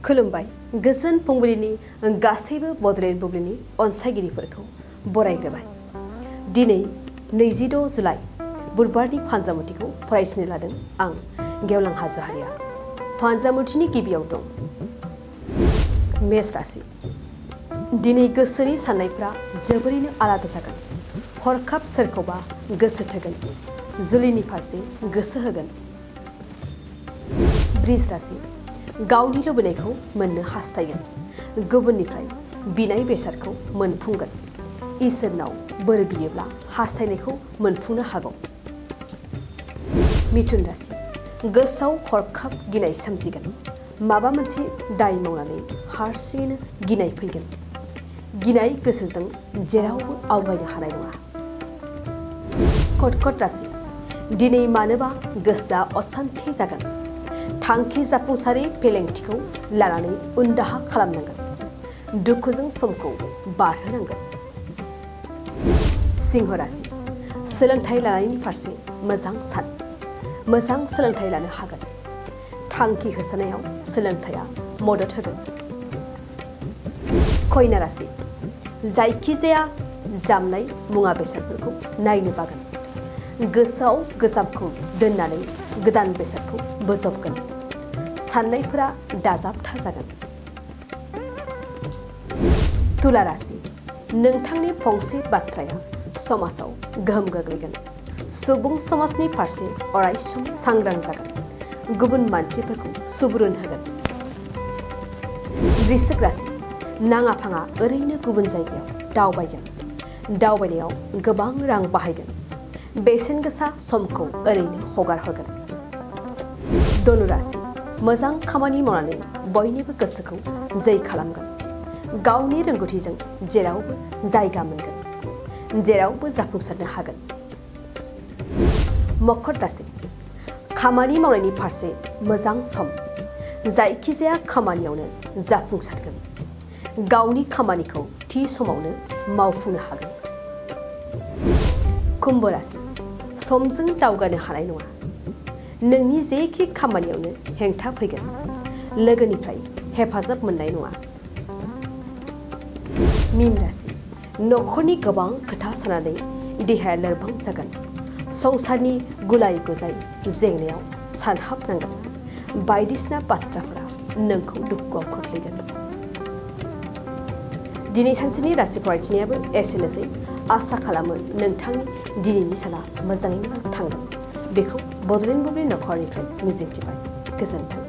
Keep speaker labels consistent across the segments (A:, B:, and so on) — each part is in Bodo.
A: खुलुमबाय गोजोन फुंबिलिनि गासैबो बड'लेण्ड बुब्लिनि अनसायगिरिफोरखौ बरायग्रोबाय। दिनै 26 जुलाइ बुधबारनि फानजामुथिखौ फरायसिनो लादों आं गेवलां हाज'वारिया। फानजामुथिनि गिबियाव दं मेष राशि। दिनै गोसोनि साननायफ्रा जोबोरैनो आलादा जागोन। हरखाब सोरखौबा गोसो थोगोन, जुलिनि फारसे गोसो होगोन। वृष राशि। गावनि लुबैनायखौ मोननो हास्थायगोन, गुबुननिफ्राय बिनाय बेसादखौ मोनफुंगोन। इसोरनाव बोर बियोब्ला हास्थायनायखौ मोनफुंनो हागौ। मिथुन राशि। गोसोआव हरखाब गिनाय सोमजिगोन। माबा मोनसे दाय मावनानै हारसिङैनो गिनाय फैगोन। गिनाय गोसोजों जेरावबो आवगायनो हानाय नङा। कर्कट राशि। दिनै मानोबा गोसोआ असान्थि जागोन। थांखि जाफुंसारै फेलेंथिखौ लानानै उनदाहा खालामनांगोन। दुखुजों समखौ बारहोनांगोन। सिंह राशि। सोलोंथाइ लानायनि फारसे मोजां सान। मोजां सोलोंथाइ लानो हागोन। थांखि होसोनायाव सोलोंथाइया मदद होगोन। कन्या राशि। जायखिजाया जामनाय मुवा बेसादफोरखौ नायनो बागोन। गोसोआव गोजामखौ दोननानै गोदान बेसादखौ बोजबगोन। साननायफोरा दाजाबथा जागोन। तुला राशि। नोंथांनि फंसे बाथ्राया समाजाव गोहोम गोग्लैगोन। सुबुं समाजनि फारसे अरायसम सांग्रां जागोन। गुबुन मानसिफोरखौ सुबुरुन होगोन। वृश्चिक राशि। नाङा फाङा ओरैनो गुबुन जायगायाव दावबायगोन। दावबायनायाव गोबां रां बाहायगोन। बेसेन गोसा समखौ ओरैनो हगार हरगोन। धनु राशि। मोजां खामानि मावनानै बयनिबो गोसोखौ जै खालामगोन। गावनि रोंगौथिजों जेरावबो जायगा मोनगोन। जेरावबो जाफुंसारनो हागोन। मकर राशि। खामानि मावनायनि फारसे मोजां सम। जायखिजाया खामानियावनो जाफुंसारगोन। गावनि खामानिखौ थि समावनो मावफुंनो हागोन। कुम्भ राशि। समजों दावगानो हानाय नङा। नोंनि जेखि खामानियावनो हेंथा फैगोन। लोगोनिफ्राय हेफाजाब मोननाय नङा। मीन राशि। न'खरनि गोबां खोथा साननानै देहाया लोरबां जागोन। संसारनि गुलाय गुजाय जेंनायाव सानहाबनांगोन। बायदिसिना बाथ्राफोरा नोंखौ दुखुआव खोख्लैगोन। दिनै सानसेनि राशि फरायथिनायाबो एसेनोसै। आसा खालामो नोंथांनि दिनैनि साना मोजाङै मोजां थांगोन। बेखौ बड'लेण्ड बुब्लि नखरनिफ्राय मिजिंथिबाय। गोजोन्थों।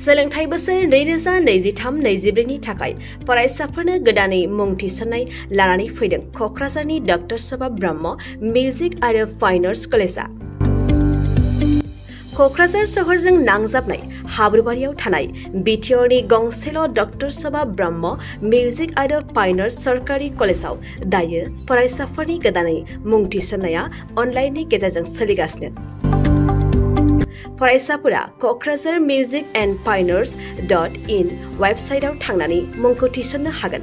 A: सोलोंथाइ बोसोर 2023-24 नि थाखाय फरायसाफोरनो गोदानै मुं थिसननाय लानानै फैदों क'क्राझारनि डक्टर सभा ब्रह्म मिउजिक आरो फाइन आर्ट्स कलेजआ। क'क्राझार सहरजों नांजाबनाय हाब्रुबारियाव थानाय बिटिआरनि गंसेल' डक्टर सभा ब्रह्म मिउजिक आरो फाइन आर्ट्स सरकारि कलेजआव दायो फरायसाफोरनि गोदानै मुं थिसननाया अनलाइननि गेजेरजों सोलिगासिनो। फरायसाफोरा क'क्राझार मिउजिक एन्ड फाइन आर्ट्स.in वेबसाइटआव थांनानै मुंखौ थिसननो हागोन।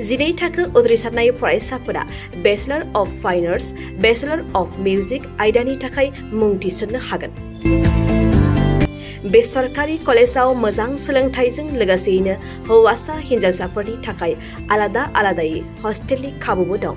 A: 12 थाखो उथ्रिसारनाय फरायसाफोरा bachelor of fine arts, bachelor of music आयदानि थाखाय मुं थिसननो हागोन। बे सरकारि कलेजआव मोजां सोलोंथाइजों लोगोसेयैनो हौवासा हिन्जावसाफोरनि थाखाय आलादा आलादायै हस्टेलनि खाबुबो दं।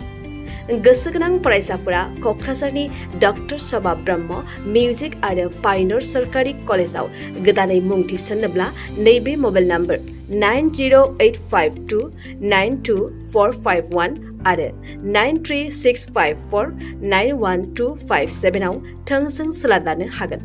A: गोसो गोनां फरायसाफोरा क'क्राझारनि डक्टर सभा ब्रह्म मिउजिक आरो फाइन आर्ट्स सरकारि कलेजआव गोदानै मुं थिसन्नोब्ला नैबे मबाइल नम्बर 9085292451 आरो 9365491257 आव थोंजों सुलाद लानो हागोन।